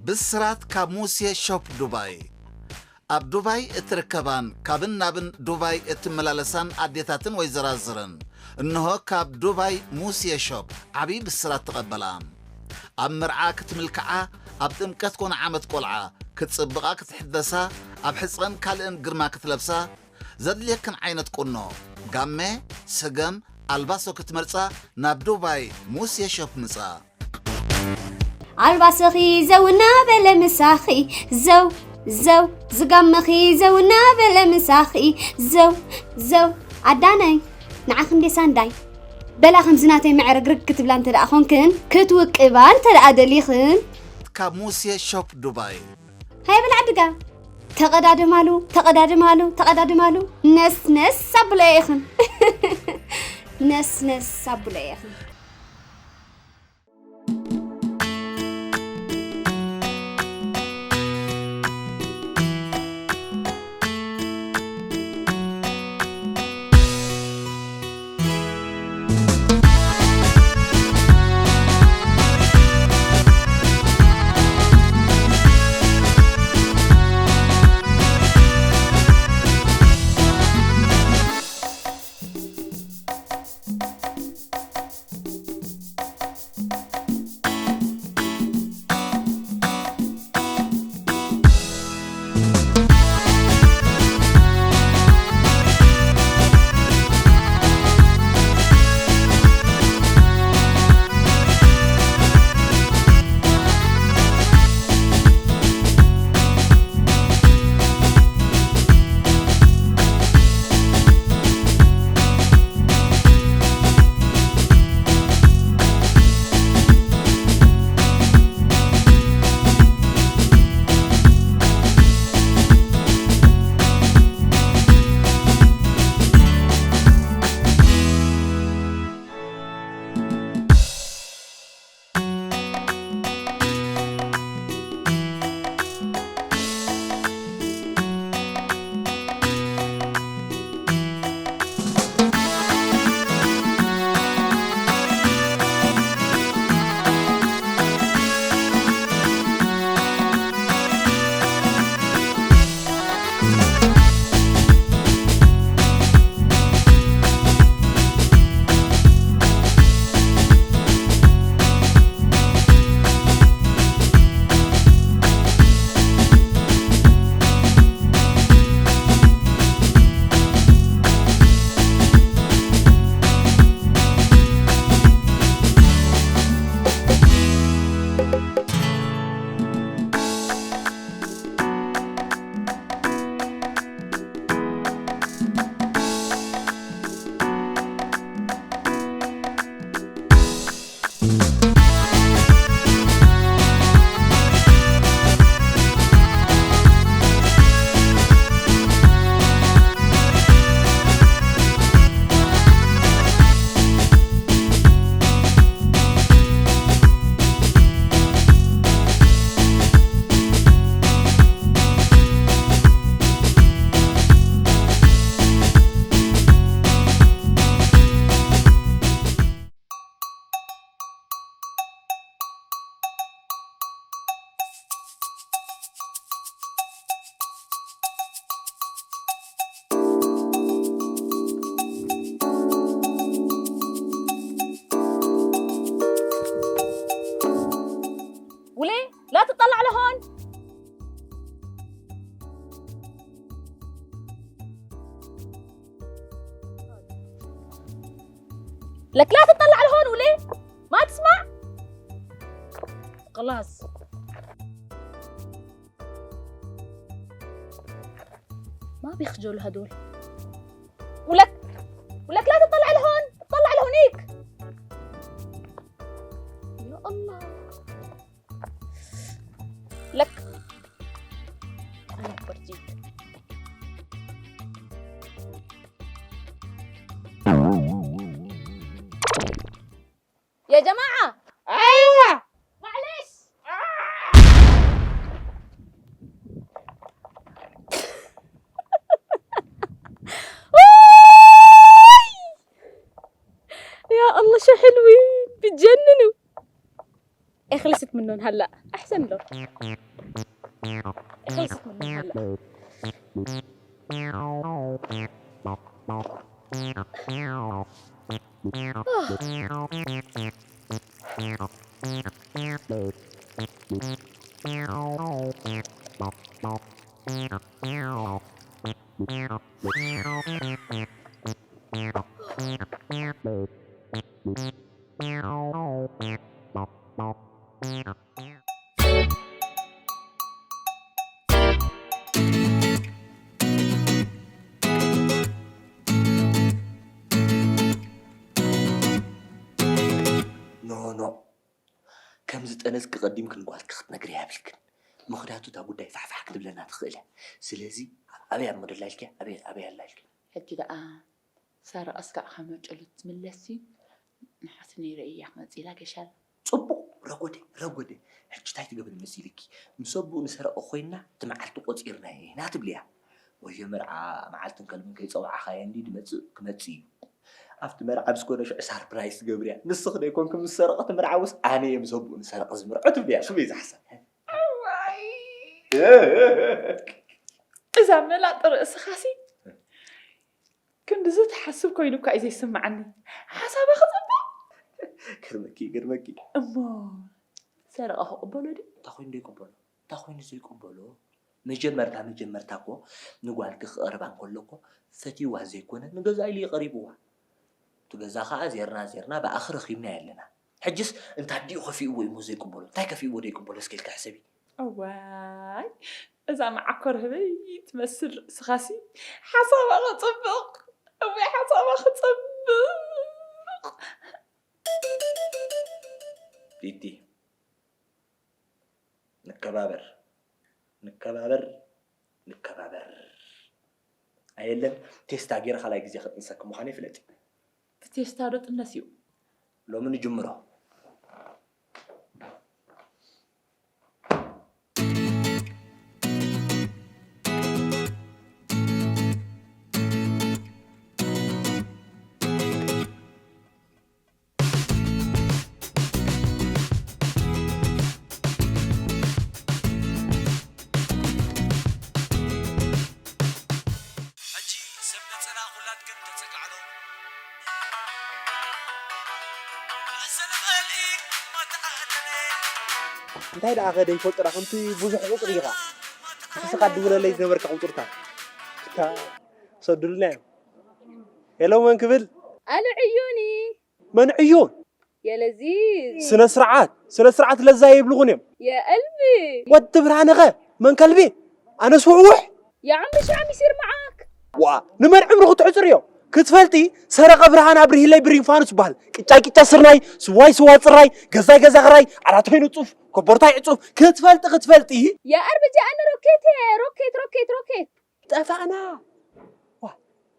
ብስራት ካብ ሙሴ ሾፕ ዱባይ። ኣብ ዱባይ እትርከባን ካብን ናብን ዱባይ እትመላለሳን ኣዴታትን ወይዘራዝርን፣ እንሆ ካብ ዱባይ ሙሴ ሾፕ ዓብዪ ብስራት ተቐበላ። ኣብ መርዓ ክትምልክዓ፣ ኣብ ጥምቀት ኮነ ዓመት ቆልዓ ክትጽብቓ ክትሕደሳ፣ ኣብ ሕጸን ካልእን ግርማ ክትለብሳ፣ ዘድልየክን ዓይነት ቁኖ፣ ጋመ፣ ሰገም፣ ኣልባሶ ክትመርጻ ናብ ዱባይ ሙሴ ሾፕ ምጻ። ኣልባስኺ ዘው እናበለ ምሳኺ፣ ዘው፣ ዘው፣ ዝጋመኺ ዘው እናበለ ምሳኺ፣ ዘው፣ ዘው። ኣዳነይ፣ ንዓኺ እንዴ ሳንዳይ? በላ ከምዚ ናተይ መዕረግርግ ክትብላ እንተ ደኣ ኾንክን፣ ክትውቅባ እንተ ደኣ ደሊኽን። ካብ ሙሴ ሾፕ ዱባይ። ሃይ በላ ዓድጋ፣ ተቐዳደማሉ፣ ተቐዳደማሉ፣ ተቐዳደማሉ። ነስነስ ኣብሎ ኢኽን። ነስነስ ኣብሎ ኢኽን። وليه؟ لا تطلع لهون. لك لا تطلع لهون وليه؟ ما تسمع؟ خلاص. ما بيخجلوا هدول. ولك، ولك لا تطلع لهون، اطلع لهونيك. يا الله. لك. أنا بورجيك. يا جماعة. أيوة. معلش. يا الله، شو حلوين، بتجننوا. إيه، خلصت منهم هلأ. أحسن لهم. ሕውስት ምንሃላ። ኖ ኖ፣ ከም ዝጠነስኪ ቀዲምኪ ንጓልኪ ክትነግርያ የብልክን። ምኽንያቱ እታ ጉዳይ ፋሕፋሕ ክትብለና ትኽእል እያ። ስለዚ ኣበይ ኣሞ ደላ ኢልክያ? ኣበይ ኣበይ ኣላ ኢልክያ? ሕጂ ደኣ ሳራ ቀስካ ኢኻ መጨሉ ትምለስ እዩ። ንሓስኒ ርእያ ክመጽእ ኢላ ገሻል። ጽቡቕ ረጎደ ረጎደ። ሕጂ እንታይ ትገብሪ መሲልኪ? ምስ ኣቦኡ ንሰረቐ ኮይና እቲ መዓልቲ ቆጺርናዮ ኢና ትብልያ። ወዮ መርዓ መዓልትን ከልብን ከይጸዋዕኻዮ እንዲ ድመጽእ ክመጽእ እዩ። ኣብቲ መርዓ ምስ ኮነ ሽዑ ሳርፕራይዝ ትገብርያ። ንስኺ ዶ ኣይኮንኪ ምስ ሰረቐ እቲ መርዓውስ ኣነ እየ ምስ ኣቦኡ ንሰረቐ ዝምርዖ ትብልያ። ከመይ ዝሓሳብ? እዛ መላጥ ርእስኻሲ ክንድዚ ትሓስብ ኮይኑ እኳ እዩ ዘይስምዓኒ። ሓሳባ ክጽብቕ ገርመኪ ገርመኪ። እሞ ሰረቐ ክቕበሎ ድዩ? እንታይ ኮይኑ ዶ ይቅበሎ? እንታይ ኮይኑ ዘይቅበሎ? መጀመርታ መጀመርታ እኮ ንጓልኪ ክቐርባ እንከሎ እኮ ፈትይዋ ዘይኮነ ንገዛ ኢሉ እዩ ቀሪብዋ። እቲ ገዛ ኸዓ ዜርና ዜርና ብኣኺ ረኺብናዮ ኣለና። ሕጅስ እንታዲኡ ከፊእዎ እዩሞ ዘይቅበሎ? እንታይ ከፊእዎ ዶ ይቅበሎ እስኪ ኢልኪ ሕሰቢ። እዋይ እዛ መዓኮር ህበይ ትመስል ርእስኻሲ ሓሳባ ክጽብቕ እወይ ሓሳባ ክጽብቕ። ቲቲ ንከባበር ንከባበር ንከባበር ኣየለን ቴስታ ገይረ ካልኣይ ግዜ ክጥንሰኪ ምዃነይ ፍለጢ። ብቴስታ ዶ ጥነስ እዩ? ሎሚ ንጅምሮ። ሕጂ ሰብ ነጸላ ኩላትክን ተጸግዓሎ። እንታይ ደኣ ከ ደይፈልጦ ደኣ ከምቲ ብዙሕ ቁጽሪ ኢኻ ንስኻ ድውለለይ ዝነበርካ ቁጽርታት እታ ሰዱልና እዮም። ሄሎ መን ክብል? ኣሉ ዕዩኒ። መን ዕዩን? የለዚዝ። ስነ ስርዓት ስነ ስርዓት ለዛ የብልኹን እዮም። የእልቢ። ወዲ ብርሃነኸ መን ከልቢ? ኣነስ ውሕውሕ። የዓምሽ ዓሚሲር መዓክ። ዋ ንመን ዕምርኹ ትሕፅርዮ? ክትፈልጢ ሰረቐ ብርሃን ኣብርሂለይ ብሪንፋኑስ ይበሃል። ቅጫ ቅጫ ስርናይ፣ ስዋይ ስዋ ፅራይ፣ ገዛይ ገዛ ኽራይ፣ ዓራት ኸይኑ ፁፍ፣ ኮቦርታይ ዕፁፍ። ክትፈልጢ ክትፈልጢ። የእርብጂ ኣነ ሮኬት እየ ሮኬት ሮኬት ሮኬት። ጠፋእና። ዋ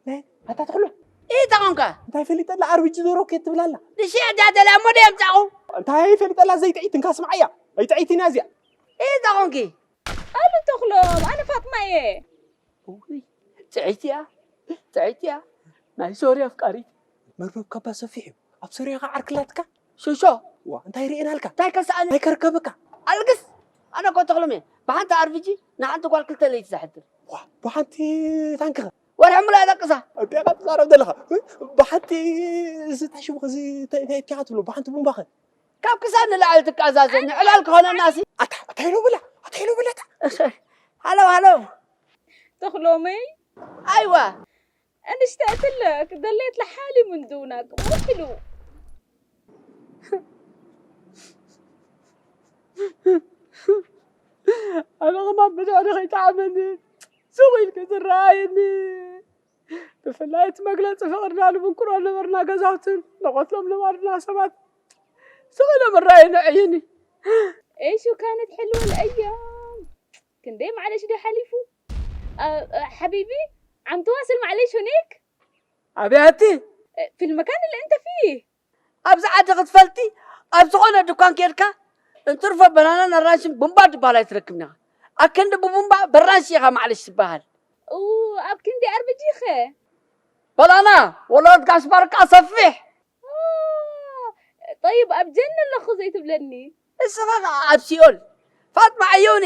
ናይ ኣታ ተኽሎ እንታይ ተኾንካ? እንታይ ፈሊጠላ ኣርብጂ ዶ ሮኬት ትብላላ? ንሽዕ እዛ ደላ እሞ ዶ የምጻኹ? እንታይ ፈሊጠላ ዘይጥዒት እንካ ስምዓያ ኣይጥዒትን እያ እዚኣ። እንታይ ተኾንኪ? ኣሉ ተኽሎም ኣነ ፋጥማ እየ። እውይ ጥዒት እያ ጥዒት እያ ናይ ሶርያ ኣፍቃሪት። መርበብ ካባ ሰፊሕ እዩ ኣብ ሶርያ ኸዓ ዓርኪ ኣላትካ። ሸሾ ዋ እንታይ ርኤናልካ እንታይ ከስኣኒ እንታይ ከርከበካ ኣልግስ ኣነ እኮ ተኽሎም እየ ብሓንቲ ኣርብጂ ንሓንቲ ጓል ክልተ ለይቲ ዘሕድር ዋ ብሓንቲ ታንክኸ ወርሒ ሙሉእ ኣደቅሳ እንታይ ኢኻ ትዛረብ ዘለኻ ብሓንቲ እዚ እንታይ ሽሙ እዚ እንታይ እንታይ ኢኻ ትብሎ ብሓንቲ ቡምባኸ ካብ ክሳድ ንላዕሊ ትቃዛዘኒ ዕላል ክኾነና ሲ ኣታ ኣታ ኢሎ ብላ ኣታ ኢሎ ብላ እታ ሃለው ሃለው ተኽሎመይ ኣይዋ أنا اشتقت لك ضليت لحالي من دونك مو حلو ኣነ ኸማን ብድዕሪ ኸይጠዓመኒ ሱቕ ኢልኪ ዝረኣየኒ ብፍላይ እቲ መግለፂ ፍቕርና ንብንክሮ ነበርና ገዛውትን ንቐትሎም ነባርና ሰባት ሱቕ ኢሎም እረኣየኒ ኣዕዩኒ ايش كانت حلوة الأيام ክንደይ ማዕለሽ ድዩ ሓሊፉ ሓቢቢ ዓም ትዋስል ማዕለሽ ሁኔክ ኣበያቲ في المكان اللي انت فيه ኣብዚ ዓዲ ክትፈልጢ ኣብ ዝኾነ ድኳን ኬድካ እንትርፎ በናናን ኣራንሽን ቡምባ ድበሃል ኣይትረክብን ኢኻ ኣክንዲ ብቡምባ በራንሽ ኢኻ ማዕለሽ ትበሃል ኣብ ክንዲ ኣርብጂ ኸ በናና ወለድ ጋሽ ባርቃ ሰፊሕ ጠይብ ኣብ ጀነ ኣለኹ ዘይትብለኒ እስኻ ኸዓ ኣብ ሲኦል ፋጥማ ዕዮኒ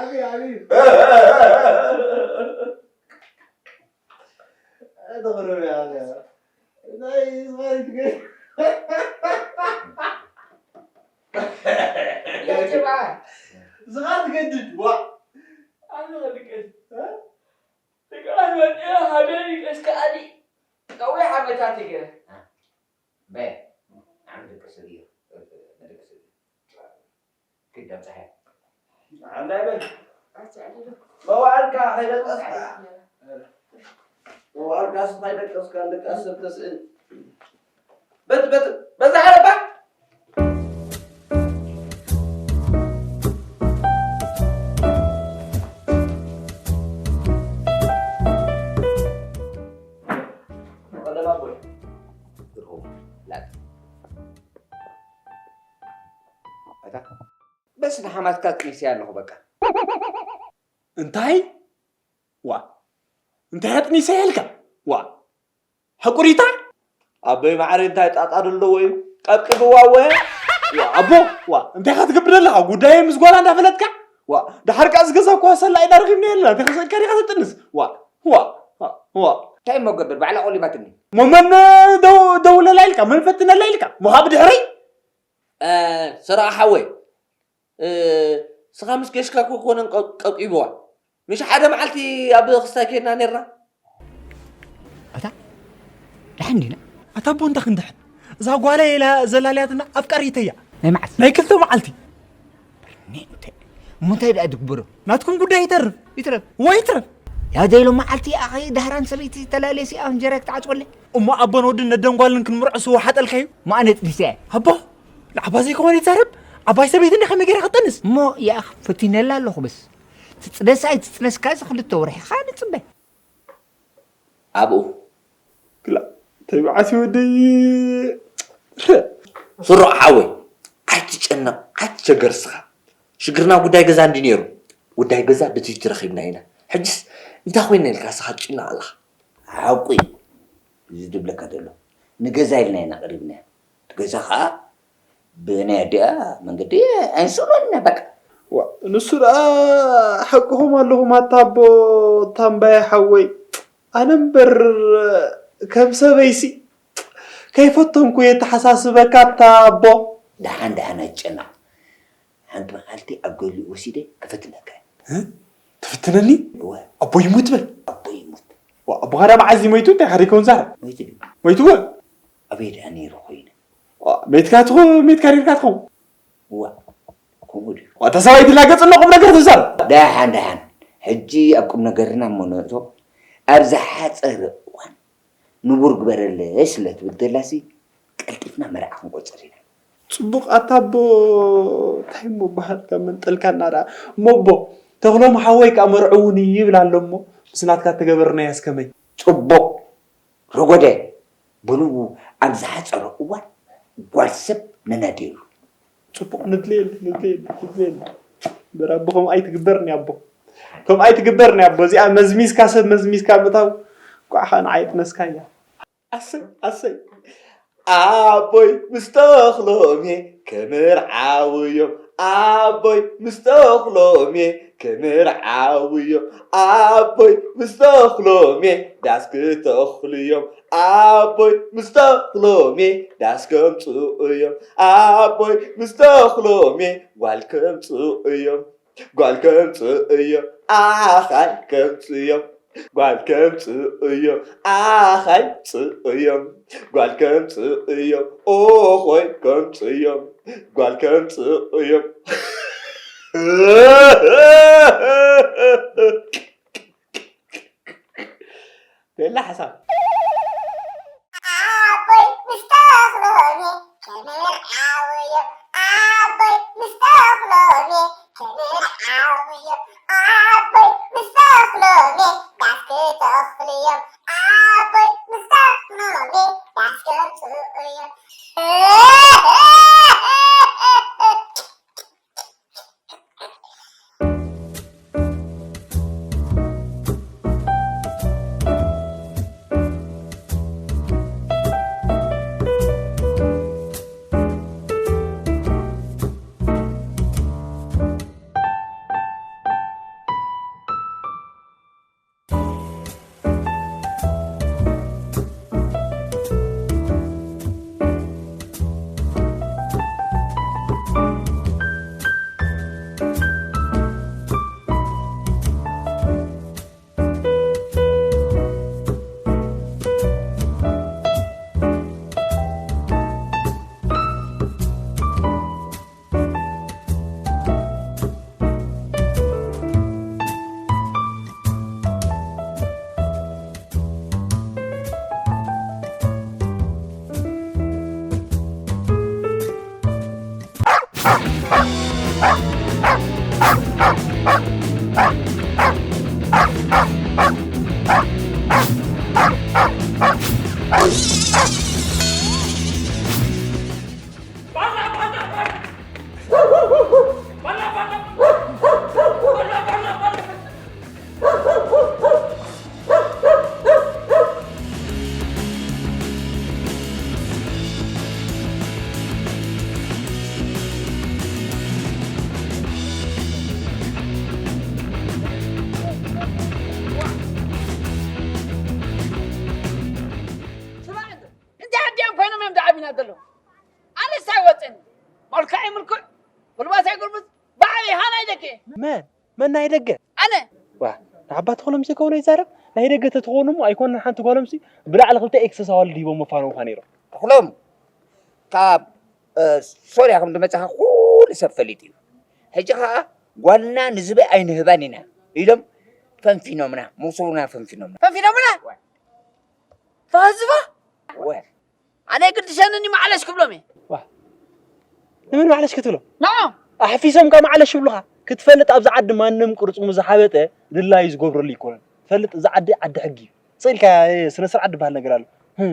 ዓብዩ ዓብዩ። ተቕርብ እያ። ናይ ዝኻሪት ገ- ያጀባ። ዝኻ ትገድድ፣ ዋ። ኣነ ኸድቀስ። እ? ትግራይ መጥያ ሃገር ይቀስካ ኣሊ። ነዊሕ ዓመታት ይገ- በ- ዓም ድቅስ እዩ። ድቅስ እዩ። ኪድ ደምፀሐ። ዓንዳ ይበል። መዋዕልካ ከይደቀስካ። መዋዕልካ ስታይ ደቀስካ፣ ደቀስ ሰብ ተስእል። በት- በት- በዛ ሓለባ። ቀደም ኣቦይ። ግርሆም ላጥ። ኣታ በስ ንሓማትካ ጥኒሰያ ኣለኹ በቃ። እንታይ? ዋ። እንታይ ኣጥኒሰያ ኢልካ? ዋ። ሕቁሪታ? ኣቦይ ማዕረ እንታይ ጣጣ ዘለዎ እዩ? ቀብቅብዋ ወ። ዋ፣ ኣቦ፣ ዋ፣ እንታይ ኢኻ ትገብር ኣለኻ? ጉዳየይ ምስ ጓላ እንዳፈለጥካ? ዋ፣ ድሓር ከኣ እዚ ገዛ እኮ ሰላ ኢና ረኺብና የለና። እንታይ ከሰልካ ዲኻ ተጥንስ? ዋ፣ ዋ፣ ዋ፣ ዋ። እንታይ እሞ ገብር? ባዕላ ቆሊባትኒ። ሞ መን ደው-፣ ደውለላ ኢልካ? መን ፈትነላ ኢልካ? ሞ ካብ ድሕረይ? እ፣ ስራቕ ሓወይ፣ እ፣ ስኻ ምስ ገሽካ ኮኮነን ቀ-፣ ቀቂብዋ። ምሽ ሓደ መዓልቲ ኣብ ክስታይ ኬድና ኔርና። ኣታ፣ ደሓን ዲና? ኣታ ኣቦ፣ እንታይ ክንድሕን? እዛ ጓለይ ኢላ ዘላለያትና ኣፍቃሪተያ። ናይ መዓስ? ናይ ክልተ መዓልቲ። ኒ-፣ እንታይ፣ እሞ እንታይ ደኣ ድግበሮ? ናትኩም ጉዳይ ይተርፍ። ይትረፍ። ወይ ይትረፍ። ያ ዘይሎ መዓልቲ ኣኸ ዳህራን ሰበይቲ ተላለሲ ኣብ እንጀራ ክትዓጽወለይ? እሞ ኣቦን ወድን ነደን ጓልን ክንምርዖ ስዋ ሓጠልካዩ? ማእነ ጥንስያ። ኣቦ፣ ንዓባ ዘይኮነ ይዛረብ። ዓባይ ሰበይቲ እንደ ከመይ ገይራ ክትጠንስ? እሞ ያኽ ፈቲነላ ኣለኹ በስ። ትጽነስ ኣይትጽነስ ካዚ ክልተ ወርሒ ኸኣ ንጽበ። ኣብኡ። ክላ፣ ተይ መዓስ ይወደይ። ስሩዕ ሓወይ፣ ኣይትጨነቕ፣ ኣይትቸገር እስኻ። ሽግርና ጉዳይ ገዛ እንዲ ነይሩ። ጉዳይ ገዛ ብትጅ ረኺብና ኢና። ሕጅስ እንታይ ኮይና ኢልካ እስኻ ትጭነቕ ኣለኻ? ሓቁ እዩ። እዚ ዝብለካ ዘሎ። ንገዛ ኢልና ኢና ቀሪብናዮ። እቲ ገዛ ኸኣ ብናይ ኣዲኣ መንገዲ ኣይንስእኖን ኢና በቃ። ዋ፣ ንሱ ደኣ ሓቅኹም ኣለኹም ኣታ ኣቦ ታምባየ ሓወይ። ኣነ እምበር ከም ሰበይሲ ከይፈተንኩ የተሓሳስበካ ኣታ ኣቦ። ደሓን ደሓን ኣይትጨነቕ። ሓንቲ መዓልቲ ኣብ ገሊኡ ወሲደ ክፍትነካ እየ። እ? ትፍትነኒ? እወ። ኣቦ ይሙት በል። ኣቦ ይሙት። ዋ፣ ኣቦኻ ዳ መዓዝ እዩ መይቱ? እንታይ ሓደ ይከውን ዛር? መይቱ ድዩ? መይቱ እወ። ኣበይ ደኣ ነይሩ ኮይኑ? ዋ፣ መይትካ ትኹ-፣ መይትካ ኔርካ ትኸውን? ዋ፣ ከምኡ ድዩ? ዋ፣ እታ ሰበይቲ ላገጽ ኣሎ ቁም ነገር ትዛረብ። ደሓን፣ ደሓን። ሕጂ ኣብ ቁም ነገርና እሞ ንእቶ። ኣብ ዝሓጸረ እዋን ንቡር ግበረለይ ስለ ትብል ዘላሲ፣ ቀልጢፍና መርዓ ክንቆጽር ኢና። ጽቡቕ ኣታ ኣቦ፣ እንታይ እሞ በሃልካ መንጠልካና ደኣ። እሞ ኣቦ፣ ተኽሎም ሓወይ ከኣ መርዑ እውን ይብል ኣሎ እሞ፣ ምስ ናትካ ተገበርናያስ ከመይ? ጽቡቕ። ረጎደ፣ በሉ ኣብ ዝሓጸረ እዋን ጓል ሰብ ነናድየሉ። ጽቡቕ፣ ንድልየሉ፣ ንድልየሉ፣ ንድልየሉ። እምበር ኣቦ፣ ከምኡ ኣይትግበርኒ ኣቦ። ከምኡ ኣይትግበርኒ ኣቦ። እዚኣ መዝሚዝካ ሰብ መዝሚዝካ ምእታው፣ ኳዕኻ ንዓይ ጥነስካያ። ኣሰይ፣ ኣሰይ። ኣቦይ ምስ ተኽሎሜ ክምርዓው እዮም። ኣቦይ ምስ ተኽሎሜ ክምርዓው እዮም። ኣቦይ ምስ ተኽሎሜ ዳስ ክተኽሉ እዮም። ኣቦይ ምስ ተኽሎሜ ዳስ ከምጽኡ እዮም። ኣቦይ ምስ ተኽሎሜ ጓል ከምጽኡ እዮም። ጓል ከምጽኡ እዮም። ኣኻል ከምጽኡ እዮም። ጓል ከምጽኡ እዮም። ኣኻል ጽኡ እዮም። ጓል ከምጽኡ እዮም። ኦኾይ ከምጽኡ እዮም። ጓል ከምጽኡ እዮም። ቤላ ሓሳብ። ኣቦይ ምስ ተኽሎሜ ክምርዓው እዮም። ኣቦይ ምስ ተኽሎሜ ክምርዓው እዮም። ኣቦይ ምስ ተኽሎሜ ዳስ ክተኽሉ እዮም። ኣቦይ ምስ ተኽሎሜ ዳስ ከምጽኡ እዮም። ስማዕ እንተ፣ እንታይ ኣዲኦም ኮይኖም እዮም ደዓቢና ዘለዉ? ኣነስ ኣይወፅን። መልክዐይ ምልኩዕ፣ ጉልባተይ ጉልብት፣ ብዓበይ ሃናይ ደገ። መን? መን ናይ ደገ? ኣነ። ዋ፣ ንዓባ ተኽሎም ዘይከውን ይዛረብ። ናይ ደገ ተትኾኑ እሞ ኣይኮነን ሓንቲ ጓሎምሲ ብላዕሊ ክልተ ኤክሰስ ኣዋልድ ሂቦም መፋነውኻ ነይሮም። ተኽሎም፣ ካብ፣ እ፣ ሶርያ ከም ዝመጻኻ ኩሉ ሰብ ፈሊጡ እዩ። ሕጂ ኸኣ ጓልና ንዝበይ ኣይንህባን ኢና ኢሎም ፈንፊኖምና፣ መሶብና ፈንፊኖምና። ፈንፊኖምና? ዋይ። ፈህዝባ? ወ። ኣነ ግድሸንኒ ማዕለሽ ክብሎም እየ። ዋ። ንመን ማዕለሽ ክትብሎ? ንዖም። ኣሕፊሶም ካብ ማዕለሽ ይብሉኻ። ክትፈልጥ ኣብዚ ዓዲ ማንም ቅርጽሙ ዝሓበጠ ድላዩ ዝገብረሉ ኣይኮነን። ፈልጥ፣ እዚ ዓዲ ዓዲ ሕጊ እዩ። ስቕ ኢልካ፣ እ፣ ስነ ስርዓት ዝበሃል ነገር ኣሎ። ህም፣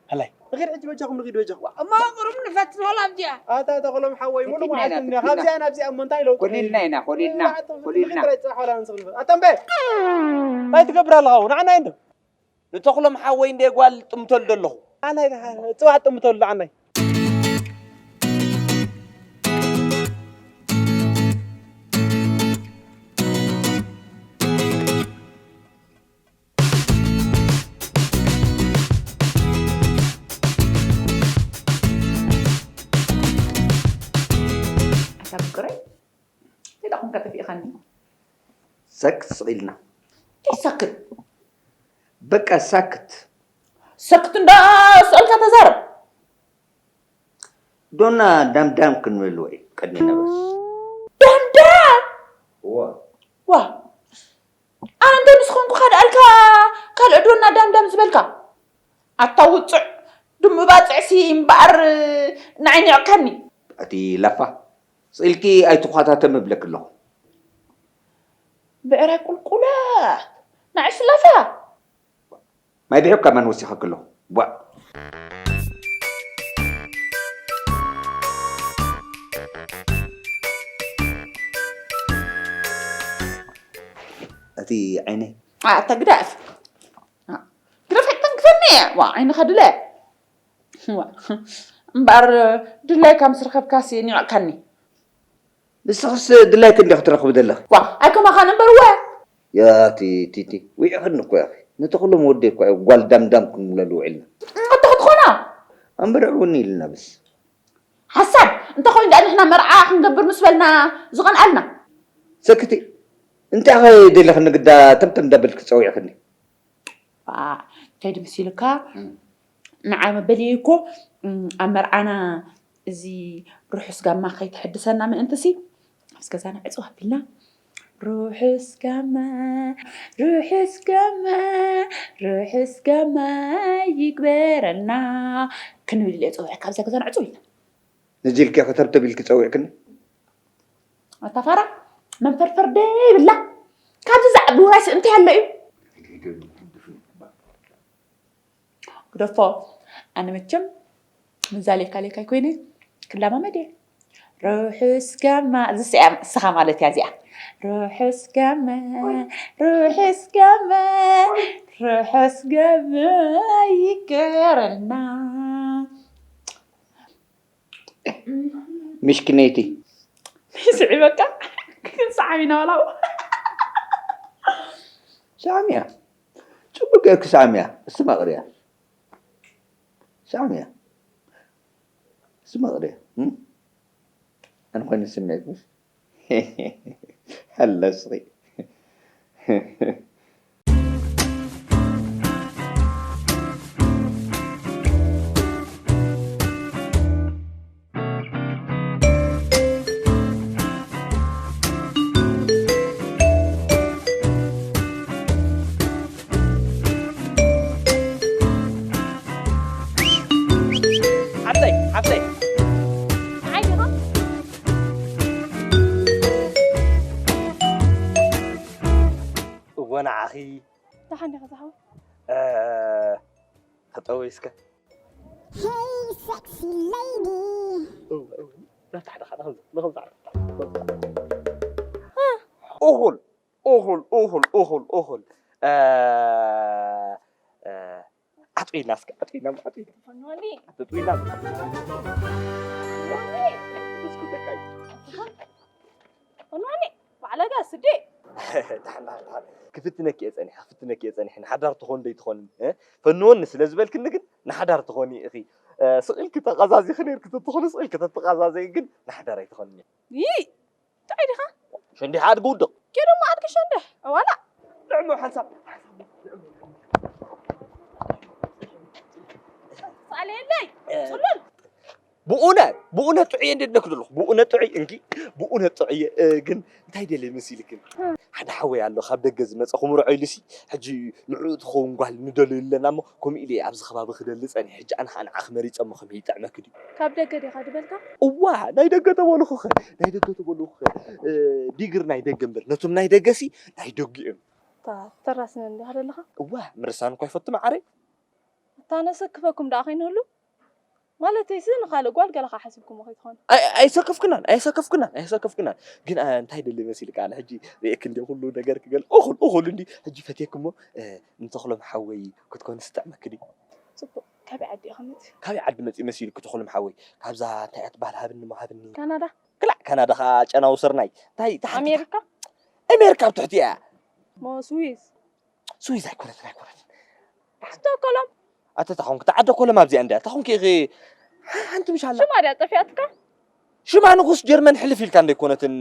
ሃላይ። ንኺድ ሕጂ በጃኹም፣ ንኺድ በጃኹም። እሞ ቁሩብ ንፈትን ወላ ኣብዚኣ። ኣታ ተኽሎም ሓወይ፣ ሙሉ ትክክል መዓልቲ ኢና፣ እኒኣ። ትክክል ኢና። ካብዚኣ ናብዚኣ እሞ እንታይ ለውጢ ኮሊልና ኢና፣ ኮሊልና፣ ንባዕቲ ኮሊልና። ንጥራይ ጽባሕ ወላ ንስኽ ንፈ-፣ ኣታ እምበ! እንታይ ትገብር ኣለኻ? ንዓና እንዶ። ንተኽሎም ሓወይ እንደ ጓል ጥምተሉ ኣለኹ። ንዓናይ፣ ጽባሕ ጥምተሉ ንዓናይ። ኣታ ፍቅረይ፣ እንታይ ደኣ ኮንካ ጠፊእካኒ? ሰክት ስቕ ኢልና። እንታይ ሰክት? በቃ ሳክት። ሰክት እንዳ ስእልካ ተዛረብ። ዶና ዳምዳም ክንብል ወይ ቅድሚ ነበስ። ዳምዳም? እዋ። ዋ። ኣነ እንታይ ምስ ኾንኩ ካድኣልካ ካልእ ዶና ዳምዳም ዝበልካ? ኣታ ውጹዕ ድሙ ባጽዕሲ እምበኣር ንዓይ ኒዕካኒ። ኣቲ ላፋ፣ ስኢልኪ ኣይትዃታተም እብለኪ ኣለኹ። ብዕራይ ቁልቁለት፣ ንዓይስ ላፋ። ማይ ድሕብ ካብ መን ወሲኸኪ ኣለኹ? ቧእ። ኣቲ ዓይነይ። ኣታ ግዳፍ። ግደፍ ኣይተንክፈኒ። ዋ፣ ዓይንኻ ድለ። ዋ። እምበኣር ድላይካ ምስ ረኸብካሲ ኒዕካኒ። ንስኽስ ድላይኪ እንዲኺ ክትረኽቢ ዘለኺ። ዋ፣ ኣይከማኻን እምበር ወ። ያ ቲ-፣ ቲቲ፣ ዊዕኽኒ እኮ ያኺ። ነቲ ኩሎም ወዲ እኮ ጓል ዳምዳም ክንብለሉ ውዒልና። እንተ ክትኾና። እምበር እውን ኢልና በስ። ሓሳብ፣ እንተኾይኑ ደኣ ንሕና መርዓ ክንገብር ምስ በልና ዝቐንኣልና። ሰክቲ፣ እንታይ ኸ ደለኺ ንግዳ ተምተም ዳበልኪ ጸዊዕኽኒ? ዋ፣ እንታይ ድምስ ኢልካ? እም። ንዓይ መበልየይ እኮ፣ እም፣ ኣብ መርዓና እዚ ርሑስ ጋማ ከይትሕድሰና ምእንትሲ፣ ኣብዚ ገዛና ዕጽው ኣቢልና፣ "ርሑስ ጋማ፣ ርሑስ ጋማ፣ ርሑስ ጋማ ይግበረልና" ክንብል ኢለ ጸዊዐካ፣ ኣብዛ ገዛና ዕጽው ኢልና። ነዚ ኢልኪ ከተብተብ ኢልኪ ጸዊዕክኒ? ኣታ ፋራ፣ መንፈርፈር ደይብላ። ካብዚ ዝዓቢ ውራይስ እንታይ ኣሎ እዩ? ግደፎ። ኣነ መቸም ምዛሌካ ሌካ ኣይኮይነ፣ ክላማመድ እየ። ርሑስ ጋማ፣ እዚ ስያ-፣ ንስኻ ማለት እያ እዚኣ። ርሑስ ጋማ፣ ርሑስ ጋማ፣ ርሑስ ጋማ ይገረልና። ምሽክነይቲ። ስዒበካ ክንሰዓም ኢና ዋላ። ሰዓምያ። ጽቡቅ ጌርኪ ሰዓምያ። እስቲ መቕርያ። ሰዓምያ። እስቲ መቕርያ። እም? ኣነ ኮይነ ስምዒት ምስ ሀለስሪ። ሓብተይ፣ ሓብተይ። ንዓይ ዲኻ? እወ፣ ንዓኺ። ደሓን ዲኻ ዝሓወይ? እ፣ ተጠወይ እስከ። Hey, sexy lady. እው፣ እው። ናብታ ሓደ ሓደ ከምዚ፣ ንኸምዚ ዓረፍ። እኹል፣ እኹል፣ እኹል፣ እኹል፣ እኹል። እ፣ እ፣ ኣጥዊና እስከ፣ ኣጥዊና፣ ኣጥዊና። ፈንወኒ። ኣጥዊና። ፈንወኒ። ብስኩት ደቃይ። ፈንወኒ። ባዕለጋ ስዲ። ደሓን፣ ደሓን፣ ደሓን። ክፍትነኪ እየ ጸኒሐ፣ ክፍትነኪ እየ ጸኒሐ። ንሓዳር ትኾን ዶ ኣይትኾንን? እ? ፈንወኒ ስለ ዝበልክኒ ግን ንሓዳር ትኾኒ ኢኺ። እ፣ ስቕ ኢልኪ ተቐዛዚኺ ነይርኪ ተትኾኒ፣ ስቕ ኢልኪ ተትቐዛዘዪ ግን ንሓዳር ኣይትኾንን። ይይ! እንታይ ዲኻ? ሸንዲሕ ኣድጊ ውድቕ። ኪዱ እሞ ኣድጊ ሸንዲሕ። ዋላ። ንዕሞ ሓንሳብ። ሳሌለይ፣ እ፣ ጽሉል። ብኡነ፣ ብኡነ ጥዑየ እንደ ነክዶ ኣለኹ። ብኡነ ጥዑይ እንኪ፣ ብኡነ ጥዑየ፣ እ፣ ግን እንታይ ደልየ መሲልክን? እ። ሓደ ሓወይ ኣሎ ካብ ደገ ዝመጸ ክምርዖ ኢሉሲ፣ ሕጂ ንዕኡ ትኸውን ጓል ንደልዩ ኣለና እሞ፣ ከምኡ ኢለ እየ ኣብዚ ከባቢ ክደሊ ጸኒሐ። ሕጂ ኣነ ኸኣ ንዓኺ መሪጸ እሞ ከመይ ይጥዕመኪ ድዩ? ካብ ደገ ዲኻ ዝበልካ? እዋ፣ ናይ ደገ ተበልኹኸ፣ ናይ ደገ ተበልኹኸ፣ እ፣ ዲግሪ ናይ ደገ እምበር፣ ነቶም ናይ ደገሲ ናይ ደጊኦም። እታ ተራስነን ዲኻ ዘለኻ? እዋ፣ ምርሳን እኳ ይፈቱ መዓረይ። እታ ነሰክፈኩም ደኣ ከይንህሉ? ማለተይሲ ንኻልእ ጓል ገለኻ ሓሲብኩሞ ከይትኾኑ። ኣይ-፣ ኣይሰከፍክናን፣ ኣይሰከፍክናን፣ ኣይሰከፍክናን። ግን፣ ኣ፣ እንታይ ደሊ መሲልካ? ኣነ ሕጂ ርእየክ እንዲ ኩሉ ነገር ክገል-፣ እኹል፣ እኹል እንዲ ሕጂ ፈትየክ እሞ፣ እ፣ ንተኽሎም ሓወይ ክትኮንስ ትጥዕመኪ ድዩ? ጽቡቕ። ካበይ ዓዲ ኢኻ መጺእ? ካበይ ዓዲ መጺእ መሲልክ ተኽሎም ሓወይ? ካብዛ እንታይ እያ ትበሃል? ሃብኒ እሞ ሃብኒ። ካናዳ? ክላእ፣ ካናዳ ኸዓ ጨናዊ ስርናይ። እንታይ፣ ታሕቲ ኣሜሪካ? ኣሜሪካ ኣብ ትሕቲ እያ። ሞ ስዊስ? ስዊዝ ኣይኮነትን፣ ኣይኮነትን። ስቶኮሎም። ኣተ ታኾንክ፣ ተዓደ ኮሎም ኣብዚኣ እንድያ። ታኾንክ ኢኺ፣ ሓ-፣ ሓንቲ ምሽ ኣላ። ሽማ ድያ ጠፊኣትካ? ሽማ ንጉስ ጀርመን ሕልፍ ኢልካ እንደ ኣይኮነትን።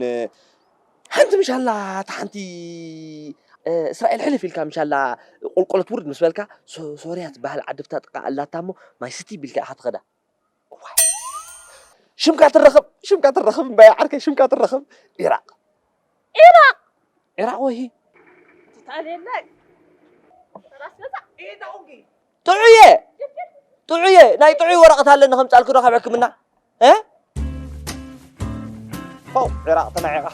ሓንቲ ምሽ ኣላ፣ እታ ሓንቲ፣ እ፣ እስራኤል ሕልፍ ኢልካ ምሽ ኣላ፣ ቁልቁለት ውርድ ምስ በልካ፣ ሶ-፣ ሶርያ ትበሃል ዓዲ ብታ ጥቃ ኣላታ እሞ፣ ማይ ስቲ ቢልካ ኢኻ ትኸዳ። እዋይ። ሽምካ ትረኽብ፣ ሽምካ ትረኽብ፣ እምባየ ዓርከይ፣ ሽምካ ትረኽብ። ኢራቕ። ኢራቕ። ኢራቕ ወይ? ትታልየለይ። ራስ ገዛ። ጥዑየ። ጥዑየ። ናይ ጥዑይ ወረቐት ኣለኒ ከምጻልኩ ዶ ካብ ሕክምና። እ? ፋው፣ ኢራቕ ተናዒቓ።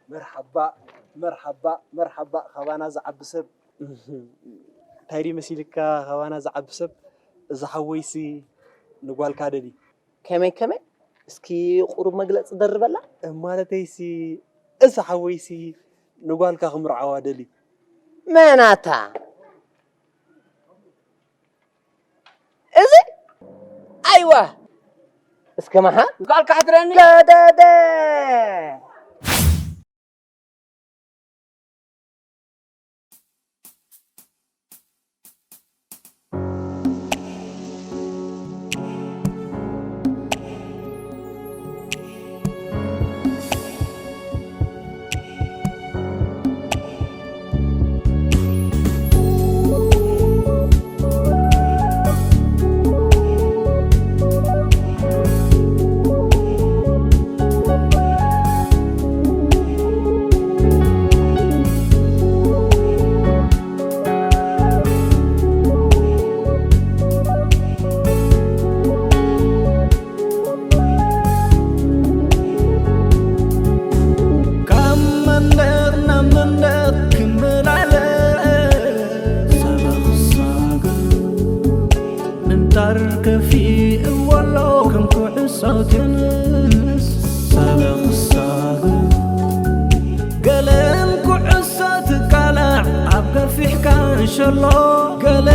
መርሓባ፣ መርሓባ፣ መርሓባ፣ ካባና ዝዓቢ ሰብ። እንታይ ድዩ መሲልካ፣ ካባና ዝዓቢ ሰብ? እዚ ሓወይሲ ንጓልካ ደልዩ። ከመይ፣ ከመይ? እስኪ ቁሩብ መግለጺ ደርበላ። ማለተይሲ፣ እዚ ሓወይሲ ንጓልካ ክምርዓዋ ደልዩ። መን ኣታ? እዚ? ኣይዋ! እስከ መሓ? ጓልካ ሕድረኒ። ገደደ! ካብ መንደር ናብ መንደር ክመላለስ፣ ሰበኽ ሳግር ምንጣር ከፊእዎ ኣሎ ከም ኩዕሶ ቴንስ። ሰበኽ ሳግር ገለን ኩዕሶ ትቃላዕ ኣብ ገፊሕ ካንሸሎ፣ ገለ